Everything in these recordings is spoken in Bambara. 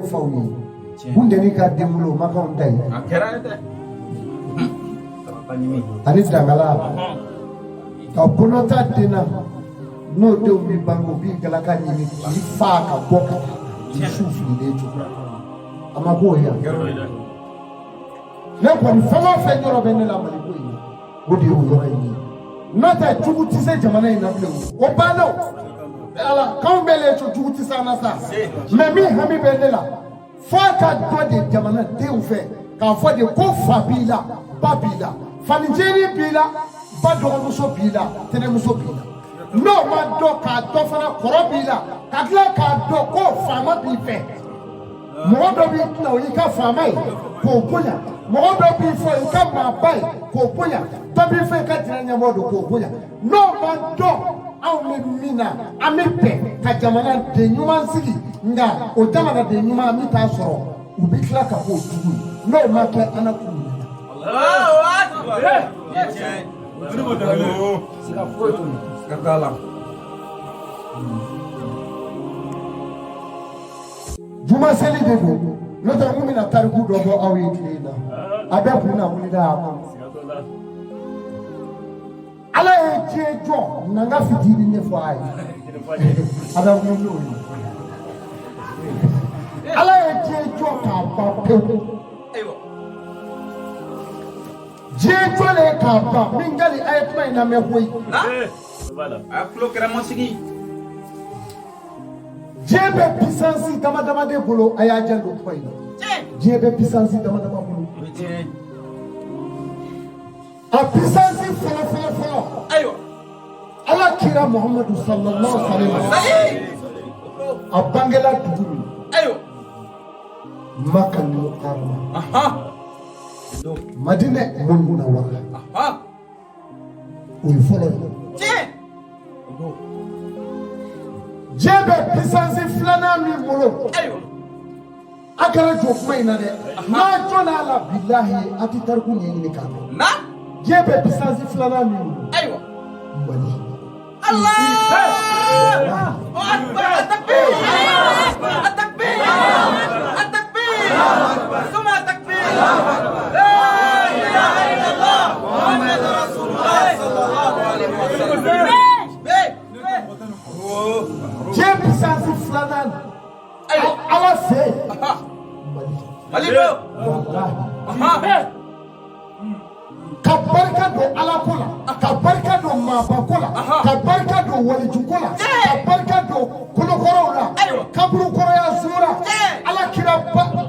Faw ye Bundeni ka denwolo ma k'anw ta ye. A kɛra ye dɛ. Ani dangala ka kɔnɔta den na, n'o denw bɛ bange, u b'i galaka ɲimi k'i fa ka bɔ ka taa k'i su fililen cogo a ma k'o ye yan. Ne kɔni, fɛn o fɛn yɔrɔ bɛ ne la Mali ko in na, o de ye o yɔrɔ in ye. N'o tɛ, jugu tɛ se jamana in na bilen, o banna. O ala k'anw bɛɛ le to, jugu tɛ se an na sa. Mais min hami bɛ ne la, f'a ka dɔ de jamanadenw fɛ k'a fɔ de ko fa b'i la, ba b'i la, fanicinin b'i la, ba dɔgɔmuso b'i la, tɛnɛmuso b'i la. N'o ma dɔn, k'a dɔn fana kɔrɔ b'i la, ka tila k'a dɔn ko faama b'i fɛ. Mɔgɔ dɔ b'i kunna, o y'i ka faama ye, k'o bonya. Mɔgɔ dɔ b'i fɔ i ka maaba ye, k'o bonya. Dɔ b'i fɛ i ka diinɛ ɲɛmɔgɔ don, k'o bonya. N'o ma dɔn, anw bɛ min na, an bɛ bɛn ka jamanaden ɲuman sigi. Nka o jamanaden ɲuman, an bɛ taa sɔrɔ u bɛ tila ka k'o jugu ye. N'o ma kɛ, an na k'u minɛ. Siga t'a la. Juma seli de don, n'o tɛ n kun bɛna tariku dɔ bɔ aw ye tile in na. A bɛɛ kun na wuli da a kɔnɔ. Ala ye diɲɛ jɔ na, n ka fitinin de fɔ a ye, a bɛ wuli n'o ye. Ala ye diɲɛ jɔ k'a ban pewu. Diɲɛ jɔlen k'a ban min gali, a ye kuma in lamɛn koyi. A tulo kɛra masigi. Diɲɛ bɛ puissance dama dama de bolo. A y'a janto kuma in na. Diɲɛ bɛ puissance dama dama bolo. A puissance fɔlɔ fɔlɔ fɔlɔ, Ala kira Muhamadu sallallahu alaihi wa sallam, a bangela dugu min, Maka Mukarama, Madinɛ Munawara, o ye fɔlɔ ye. Diɲɛ bɛ puissance filanan min bolo, a kana jɔ kuma in na dɛ. N'a jɔn'a la, bilahi, a tɛ tariku ɲɛɲini k'a dɔn. Diɲɛ bɛ puissance filanan min bolo, Mali. Akbar! Takbir! Takbir! Takbir! Suma takbir! La ilaha illallah Muhammad Rasulullah sallallahu alaihi wasallam. Diɲɛ puissance filanan Ala fɛ yen, Mali. Mali do. Walahi, ka barika don Ala ko la, ka barika don maaba ko la, ka barika don waliju ko la, ka barika don kolokɔrɔw la, kaburukɔrɔya zuura, Ala kira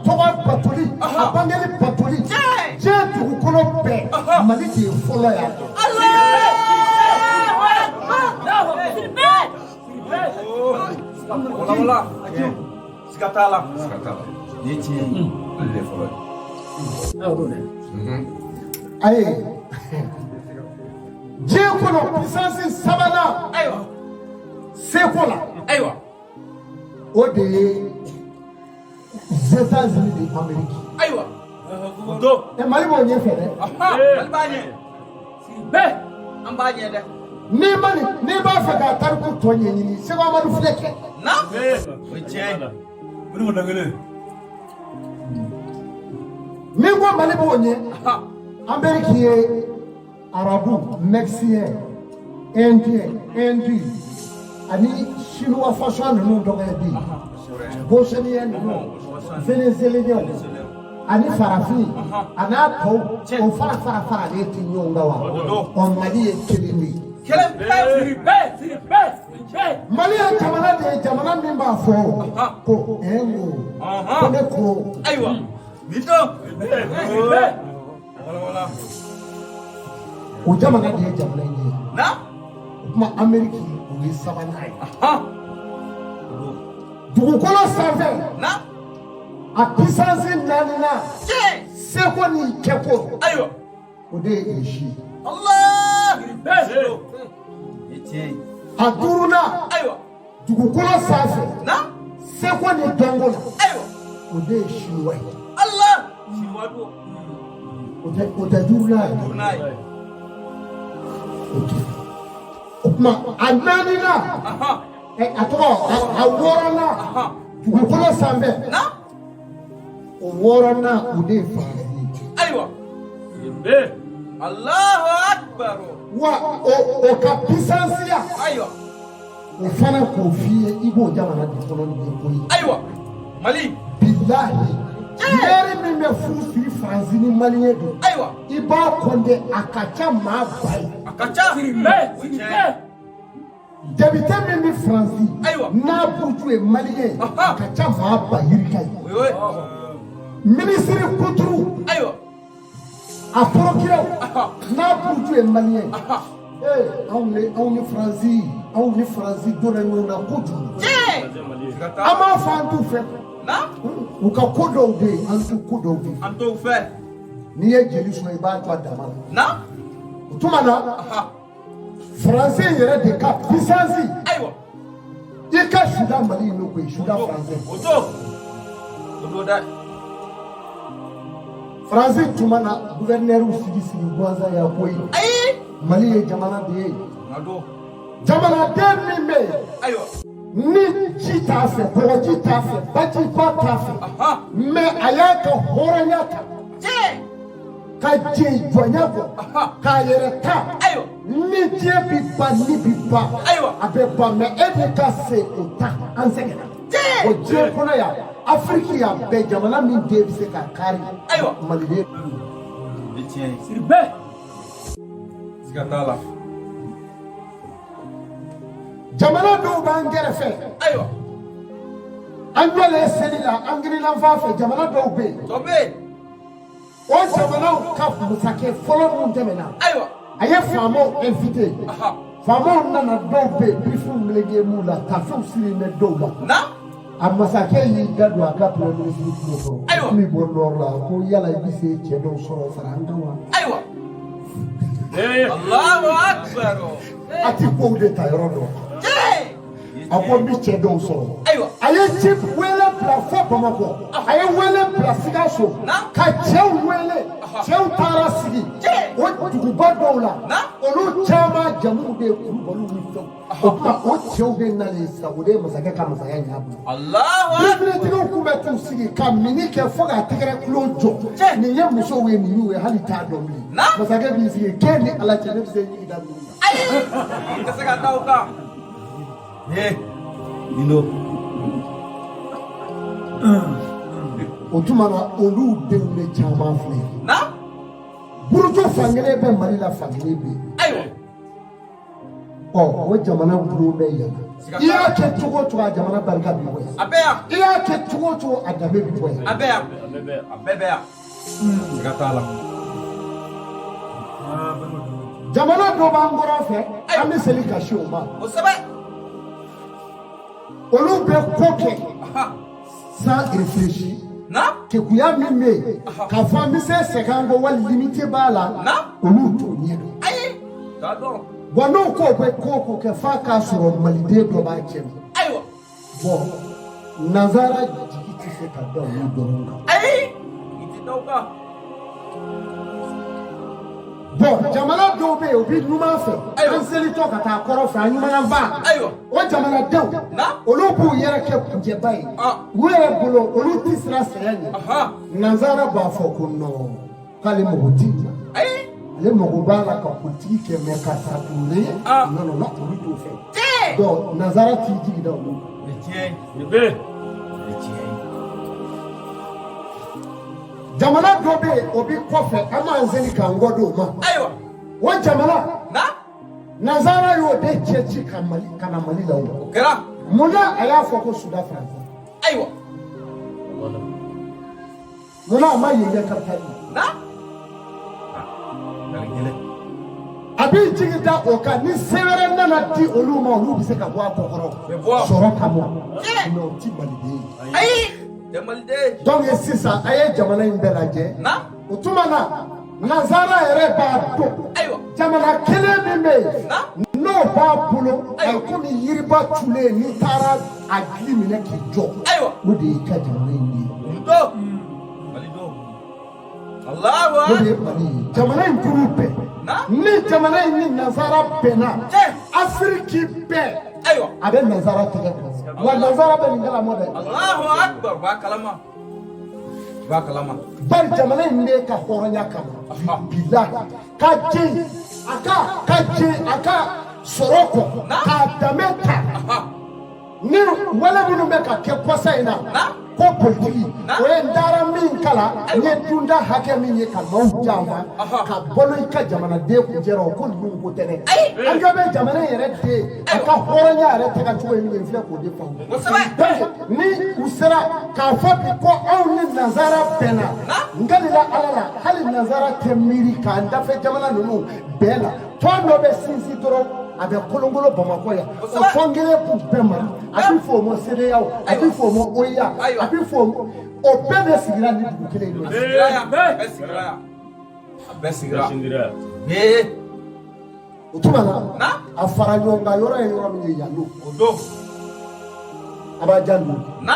tɔgɔ batoli, a bangeli batoli, diɲɛ dugukolo bɛɛ, Mali de ye fɔlɔ y'a dɔn. Wala wala. Siga t'a la. Siga t'a la. Nin ye tiɲɛ ye. Ale de fɔlɔ ye. Ayi, diɲɛ kɔnɔ puissance sabanan seko la, o de ye États-Unis de Amérique. Ɛ, Mali b'o ɲɛfɛ dɛ. Mali b'a ɲɛ. An b'a ɲɛ dɛ. N'i ma nin, n'i b'a fɛ k'a tariku tɔ ɲɛɲini, Seko Amadu filɛ kɛ. Na. O ye tiɲɛ ye. Ni ko Mali b'o ɲɛ, Amérique ye arabu, mexicain, indien, hindu ani chinois façon ninnu dɔ kɛ bi, bosnien ninnu, vénézuélien ani farafin a n'a tɔw, o fara fara faralen tɛ ɲɔgɔn kan wa? Ɔ, Mali ye kelen de ye. Kelen pe. Mali ye jamana de ye, jamana min b'a fɔ ko ɛn ko ne ko. Ayiwa. Nin don. Wala wala. O jamana de ye jamana in ye. Na. O tuma, Ameriki, o ye sabanan ye dugukolo sanfɛ. Na. A puissance naaninan, seko ni kɛko, o de ye Irisi ye. Allah. Nin ye tiɲɛ ye. A duurunan, dugukolo sanfɛ, Na. seko ni dɔnko la, o de ye Chinois ye. Allah. Chinois don. O tɛ duurunan ye? Duurunan ye. Ok, o tuma a naaninan, ɛ, a tɔgɔ, a wɔɔrɔnan, dugukolo sanfɛ, Na. O wɔɔrɔnan, o de ye Faransi ye. Ayiwa. Allahu akbar. Wa o ka puissance ya, o fana k'o f'i ye, i b'o jamana de kɔnɔ nin ye koyi. Ayiwa, Mali. Bilahi, maire min bɛ furu siri Faransi ni malien don, i b'a compter, a ka ca maa ba ye. A ka ca. O ye tiɲɛ ye. Député min bɛ Faransi, n'a buruju ye malien ye, a ka ca maa ba yirika ye. O ye. Minisiri kuturu, a procureur, n'a buruju ye malien ye. Ee, anw ni Faransi donna ɲɔgɔn na kojugu. Siga t'a An la. b'a fɔ an t'u fɛ. U ka ko dɔw bɛ yen, an t'u ko dɔw bɛ yen. An t'o fɛ. N'i ye jeli sɔrɔ, i b'a to a dama la. O tuma na, Faransi yɛrɛ de ka puissance, i ka suda Mali in koyi, suda français. O to. O don dɛ. Faransi tuma na gouverneur sigi sigi gansan ya koyi. Mali ye jamana de ye, Nka don. jamanaden min bɛ yen, ni ji t'a fɛ, kɔgɔji t'a fɛ, bajiba t'a fɛ, mais a y'a ka hɔrɔnya ta ka jɛ jɔnya bɔ k'a yɛrɛ ta. Ni diɲɛ bi ban, ni bi ban, a bɛ ban, mais e de ka se o ta, an sɛgɛnna o diɲɛ kɔnɔ yan, Afiriki yan bɛɛ, jamana min den bɛ se ka kari, maliden. O ye tiɲɛ ye. Siga t'a la. Jamana dɔw b'an kɛrɛfɛ, an jɔlen seli la, an girinlanfan fɛ, jamana dɔw bɛ yen. Dɔ bɛ yen. O jamanaw ka masakɛ fɔlɔ min tɛmɛna, a ye faamaw invité. Faamaw nana, dɔw bɛ yen, bifw meleke m'u la, tafew sirilen bɛ dɔw la. A masakɛ y'i da don a ka premier ministre tulo kɔrɔ min bɔ nord la, ko yala i bɛ se cɛ dɔw sɔrɔ fara an kan wa? Ayiwa. Allahu akbar. A ti kow de ta yɔrɔ dɔn. A ko n bɛ cɛ dɔw sɔrɔ. A ye ci wele bila fo Bamakɔ, a ye wele bila Sikaso, ka cɛw wele. Cɛw taara sigi o duguba dɔw la, olu caman jamuw de ye kulubaliw ni fɛnw. O tuma, o cɛw de nalen sisan, o de ye masakɛ ka masaya ɲɛ bolo. Allahu akbar. Bibilitigiw kun bɛ t'u sigi ka mini kɛ fo ka tɛgɛrɛ kulo jɔ. Nin ye musow ye, nin y'u ye, hali t'a dɔn bilen. Masakɛ b'i sigi k'e ni Ala cɛ, ne bɛ se ɲigi da ninnu na. Ayi. I tɛ se ka da o kan. Ee. Nin don. O tuma na, olu denw de caman filɛ. Burujo fankelen bɛ Mali la, fankelen bɛ yen. Ɔ, o jamana bulon bɛ yan. I y'a kɛ cogo o cogo, a jamana barika bɛ bɔ yan. A bɛ yan. I y'a kɛ cogo o cogo, a danbe bɛ bɔ yan. A bɛ yan. A bɛɛ bɛ yan. Siga t'a la. Jamana dɔ b'an kɔrɔ fɛ, an bɛ seli ka se o ma. Kosɛbɛ. Olu bɛ ko kɛ sans réfléchir. Kekuya min bɛ yen k'a fɔ an bɛ se sɛgɛn an kɔ wali limite b'a la, olu t'o ɲɛ dɔn. Ayi. T'a dɔn. Bon, n'o ko bɛ ko o ko kɛ, f'a k'a sɔrɔ maliden dɔ b'a cɛ ma. Bon, nanzara jigi tɛ se ka da olu dɔrɔn kan. Ayi. I tɛ da o kan. Bon, jamana dɔw bɛ yen, u bɛ ɲuman fɛ, an selitɔ ka taa kɔrɔ fɛ, an ɲumananfa, o jamanadenw, olu b'u yɛrɛ kɛ kunjɛba ye u yɛrɛ bolo, olu tɛ siran saya ɲɛ. Nanzara b'a fɔ ko non, k'ale mago t'i la, ale mago b'a la ka politiki kɛ, mais karisa tununnen, non non non, olu t'o fɛ. Donc nanzara t'i jigi da olu kan. O ye tiɲɛ ye. O ye tiɲɛ ye. Jamana dɔ bɛ yen, o bɛ kɔfɛ, an b'an seli k'an kɔ don o ma. O jamana, nanzara y'o de cɛ ci ka Mali ka na Mali la o. O kɛra. Munna a y'a fɔ ko Soudan français? Munna a ma yen kɛ capitale ye? Dali gɛlɛn. A b'i jigi da o kan, ni se wɛrɛ nana di olu ma, olu bɛ se ka bɔ a kɔkɔrɔ Bɛ bɔ. sɔrɔ kama, mais o ti maliden ye. Ayi. Tɛ maliden. Donc sisan, a ye jamana in bɛɛ lajɛ. O tuma na, nanzara yɛrɛ b'a dɔn, jamana kelen min bɛ yen, n'o b'a bolo, a ye komi yiriba tulen, n'i taara a gili minɛ k'i jɔ, o de y'i ka jamana in ye. Nin don. Mali don. Allahu O de ye akbar. Mali ye. Jamana in kuru bɛɛ, ni jamana in ni nanzara bɛnna, Afiriki bɛɛ, a bɛ nanzara tɛgɛ kɔnɔ. Wa nanzara bɛ nin kalama dɛ. Allahu akbar. U b'a kalama. B'a kalama. Bari jamana in bɛ ka hɔrɔnya kama, bilahi, ka jɛn a ka ka jɛn a ka sɔrɔ kɔ, k'a danbe ta ni wale minnu bɛ ka kɛ kɔsa in na ko politiki. O ye n taara min kalan, n ye dunda hakɛ min ye ka maaw janfa ka balo i ka jamanaden kun jɛra, o ko ninnu ko tɛ dɛ. An ka bɛ jamana in yɛrɛ den a ka hɔrɔnya yɛrɛ tɛ ka cogo ye min ye, n filɛ k'o de faamu. Donc ni u sera k'a fɔ bi ko anw ni nanzara bɛnna, n kalila Ala la, hali nanzara tɛ miiri k'an dafɛ jamana ninnu bɛɛ la. Tɔn dɔ bɛ sinsin dɔrɔn, a bɛ kolonkolon Bamakɔ yan, o tɔn kelen b'u bɛɛ mara. A bɛ fɔ o ma CEDEAO, a bɛ fɔ o ma OUA, a bɛ fɔ o ma, o bɛɛ de sigira nin dugu kelen in na. Sigira yan. A bɛɛ sigira yan. A bɛɛ sigira. Ee. O tuma na, a fara ɲɔgɔn kan yɔrɔ ye yɔrɔ min ye, yan don. O don. A b'a jan don. Na.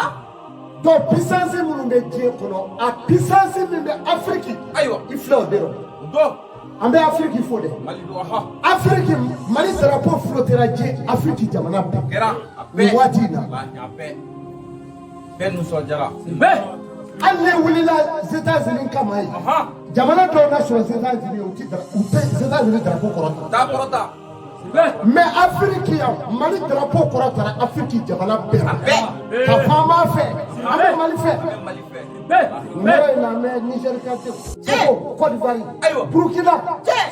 Donc puissance minnu bɛ diɲɛ kɔnɔ, a puissance min bɛ Afiriki, Ayiwa. i filɛ o de rɔ. O don. An bɛ Afiriki fo dɛ. Mali don. Ɔhɔ. Afiriki, Mali drapeau flottera diɲɛ Afiriki jamana bɛɛ. Kɛra. A Nin bɛɛ. waati in na. Walahi, a bɛɛ. Bɛɛ nisɔndiyara. Hali ne wulila États-Unis kama ye. Jamana dɔw na sɔrɔ États-Unis, u tɛ États-Unis drapeau kɔrɔta. Taa kɔrɔta. Mais Afiriki yan, Mali drapeau kɔrɔtara Afiriki jamana bɛɛ la. Bɛɛ. Ka fɔ an b'a fɛ, an bɛ Mali fɛ. Bɛɛ Mali fɛ. Nin yɔrɔ in na, an bɛ Niger kan tɛ, Togo, Côte d'Ivoire, Ayiwa. Burkina,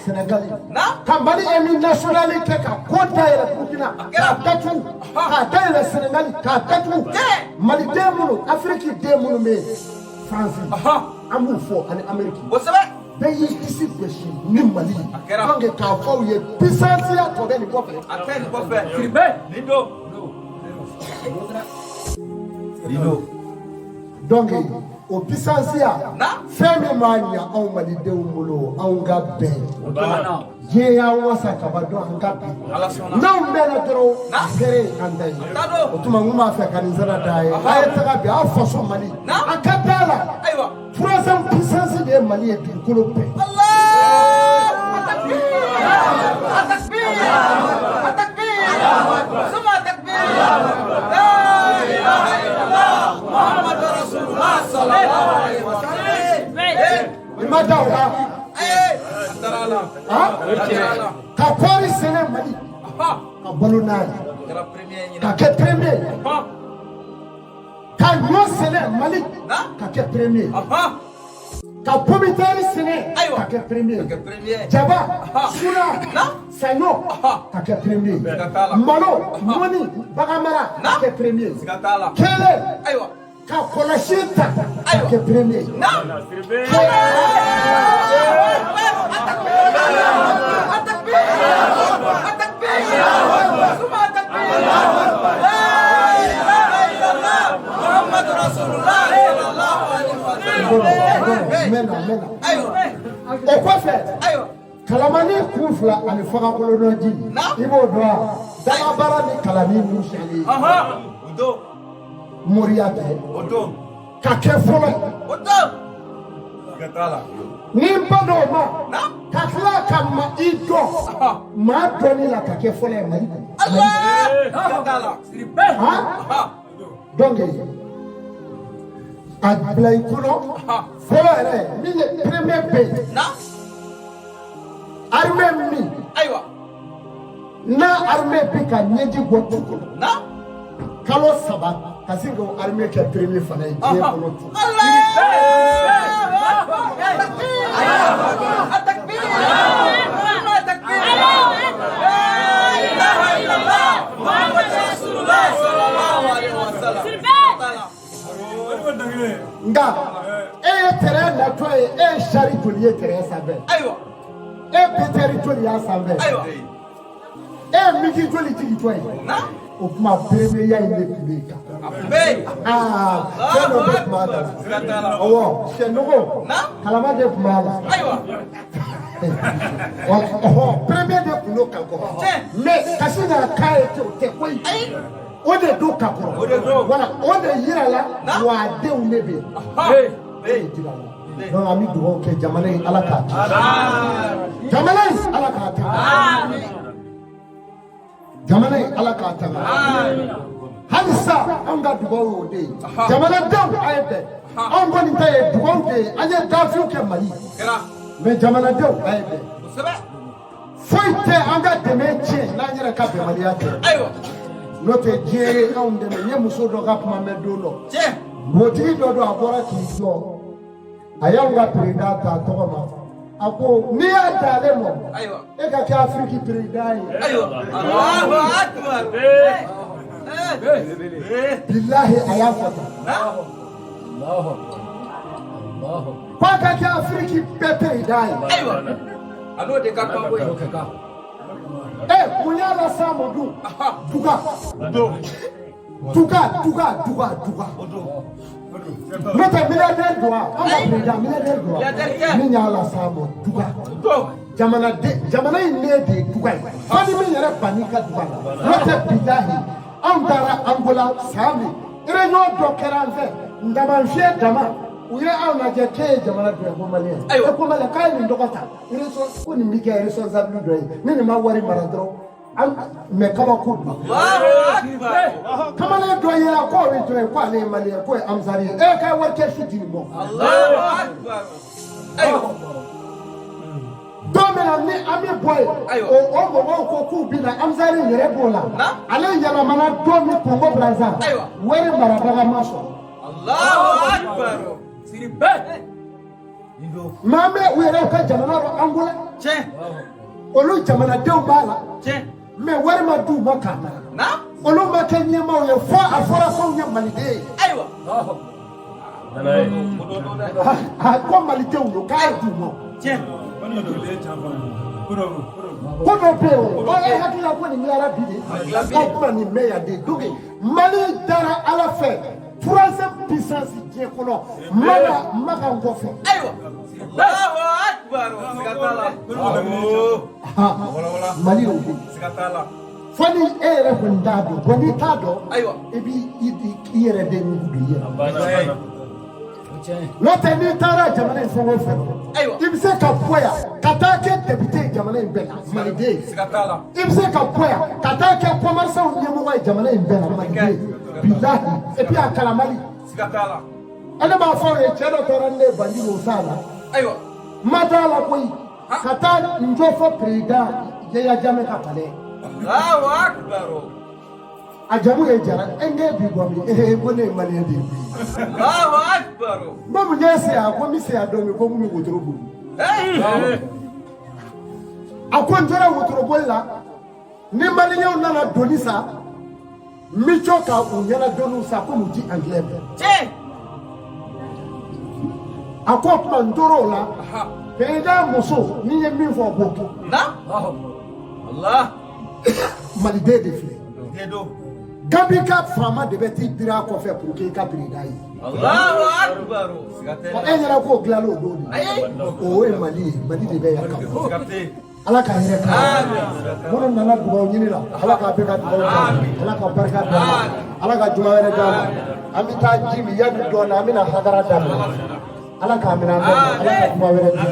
Sénégal. Na. Ka Mali hymne national kɛ ka ko dayɛlɛ Burkina, k'a datugu, k'a dayɛlɛ Sénégal, k'a datugu. Maliden minnu, Afiriki den minnu bɛ yen, Faransi, an b'u fɔ ani Amérique. Kosɛbɛ. Bɛɛ y'i disi gosi ni Mali ye. A kɛra. Donc k'a fɔ aw ye, puissance ya tɔ bɛ nin kɔfɛ. A tɛ nin kɔfɛ. Nin don. Nin don. Donc o puissance ya, Na. fɛn min b'a ɲa anw malidenw bolo, anw ka bɛn. Diɲɛ y'an wasa kaba dɔn, an ka bɛn. Ala sɔnna. N'anw bɛnna dɔrɔn, Na. hɛrɛ ye an ta ye. Ta don. O tuma, n kun b'a fɛ ka nin sara da ye. A ye taga bi aw faso Mali. Na. A ka da la. Ayiwa. Troisième puissance de ye Mali ye dugukolo bɛɛ. Allah! Takbir! Takbir! Takbir! Suma takbir! La ilaha illallah Muhammad Rasulullah sallallahu alaihi wasallam. I ma da o la. Eh! A taara la. Han? A taara la. Ka kɔɔri sɛnɛ Mali. Ka balo n'a ye. Kɛra premier ɲinan. Ka kɛ premier. Ka ɲɔ sɛnɛ Mali. Na. Ka kɛ premier. Ka pomme de terre sɛnɛ. Ayiwa. Ka kɛ premier. Ka kɛ premier. Jaba, suna, Na. saɲɔ, ka kɛ premier. Siga t'a la. Malo, mɔni, baganmara, Na. ka kɛ premier. Siga t'a la. Kelen, Ayiwa. ka kɔlɔsi ta, ka Ayiwa. kɛ premier. Na. N bɛ na, n bɛ na. O kɔfɛ, kalamani kun fila ani fagakolonɔji, i b'o dɔn wa? Dagabaara ni kalani ninnu siyalen ye. Moriya tɛ ka kɛ fɔlɔ ye. Ni n ba dɔw ma ka tila ka ma i dɔn maa dɔnni la ka kɛ fɔlɔ ye Mali kɔnɔ. Han? Donc a bila i kɔnɔ fɔlɔ yɛrɛ min ye premier bɛ yen, armée min n'a armée bɛ ka ɲɛji bɔ tu kɔnɔ kalo 3, ka sin k'o armée kɛ premier fana ye diɲɛ kɔnɔ tu. Nka e ye terrain natɔ ye, e ye sari joli ye terrain sanfɛ? E ye BTR joli y'a sanfɛ? E ye migi joli jigintɔ ye? O tuma premier ya in de tun bɛ yen kan. Aa, fɛn dɔ de tun b'a la. Ɔwɔ, sɛnɔgɔ kalama de tun b'a la. Ɔhɔ, premier de tun don ka kɔrɔ. Mais ka sin ka k'a ye ten, o tɛ koyi. O de don ka kɔrɔ. Wala o de yira la, wa a denw de bɛ yen. O de yira la. Donc an bɛ dugawu kɛ jamana in, Ala k'a kisi. Jamana in, Ala k'a tanga. Jamana in, Ala k'a tanga. Halisa anw ka dugawu y'o de ye. Jamanadenw, a ye bɛn. Anw kɔni ta ye dugawu de ye. An ye dafiw kɛ Mali, mais jamanadenw, a ye bɛn. Foyi tɛ an ka dɛmɛ tiɲɛ n'an yɛrɛ ka bɛnbaliya tɛ. N'o tɛ, diɲɛ ye anw dɛmɛ. N ye muso dɔ ka kuma mɛn don dɔ. Npogotigi dɔ don, a bɔra k'i jɔ, a y'anw ka président ta tɔgɔ ma. A ko n'i y'a d'ale ma, e ka kɛ Afiriki président ye. Bilahi, a y'a fɔ tan k'a ka kɛ Afiriki bɛɛ président ye. A n'o de ka kan koyi. Ɛ, mun y'a las'a ma dun? Duga, duga, duga, duga, duga. N'o tɛ, milliardaire don wa? An ka président, milliardaire don wa? Min y'a las'a ma, duga. Jamanaden, jamana in ne de ye duga ye. Fo ni min yɛrɛ banni ka duga la. N'o tɛ, bilahi, anw taara Angola san min, réunion dɔ kɛra an fɛ, Ndamanfiyɛ dama, u ye anw lajɛ k'e ye jamana dɔ ye, ko malien. E ko malien, k'a ye nin dɔgɔ ta, ko nin bɛ kɛ responsable dɔ ye ni nin ma wari mara dɔrɔn an. Mais kabako don. Kamalen dɔ yera k'o bɛ jɔ ye, ko ale ye malien, k'o ye Ansar ye. E ka wari kɛ su di nin bɔ. Don min na ni an bɛ bɔ yen, o mɔgɔw ko k'u bɛ na, Ansar yɛrɛ b'o la. Ale yɛlɛmana don min Congo Brazza, wari marabaga ma sɔrɔ. Mais an bɛ u yɛrɛ ka jamana rɔ Angola, olu jamanadenw b'a la, mais wari ma d'u ma k'a mara. Olu ma kɛ ɲɛmaaw ye fo a fɔra k'anw ye maliden ye. Ko malidenw don, k'a d'u ma. Ko dɔ bɛ yen, o e hakili la ko nin kɛra bi de, ko kuma nin mɛn yan de. Donc Mali dara Ala fɛ, troisième puissance diɲɛ kɔnɔ, Maka, Makan kɔfɛ. Mali y'o de. Fo ni e yɛrɛ kɔni t'a dɔn. Bon, n'i t'a dɔn, i b'i i yɛrɛ de ɲugu don i yɛrɛ. N'o tɛ, n'i taara jamana in fɛn o fɛn, i bɛ se ka bɔ yan ka taa kɛ député ye jamana in bɛɛ la, maliden. I bɛ se ka bɔ yan ka taa kɛ commerçant ɲɛmɔgɔ ye jamana in bɛɛ la, maliden. Bilahi, et puis a kalamali. Ale b'a fɔ aw ye, cɛ dɔ taara ne ye Banjul o sa la. N ma d'a la koyi, ka taa n jɔ fɔ président Yaya Jammeh ka palais. A jamu ye Jara. E n k'e bi bɔ min? Ee, ko ne ye malien de ye koyi. N ko mun ye se yan? Ko n bɛ se yan don min, ko n kun bɛ wotoro boli. A ko n tora wotoro boli la, ni malienw nana doni san, n bɛ jɔ ka u ɲɛna doniw san komi u ti anglais mɛn. A ko o tuma n tor'o la, président muso, n'i ye min fɔ, o b'o kɛ. Maliden de filɛ. Gambi ka faama de bɛ t'i biri a kɔfɛ pour que i ka président ye. E ɲɛna k'o dilanna o don de. O ye Mali ye, Mali de bɛ yan ka bɔ. Ala ka hɛrɛ k'a ye. Minnu nana dugawu ɲini la, Ala k'a bɛɛ ka dugawu k'a ye. Ala ka barika d'an ma. Ala ka juma wɛrɛ d'an ma. An bɛ taa ji min yanni dɔɔnin, an bɛna hadara daminɛ. Ala k'a minɛ an bɛɛ ma. Ala ka juma wɛrɛ di.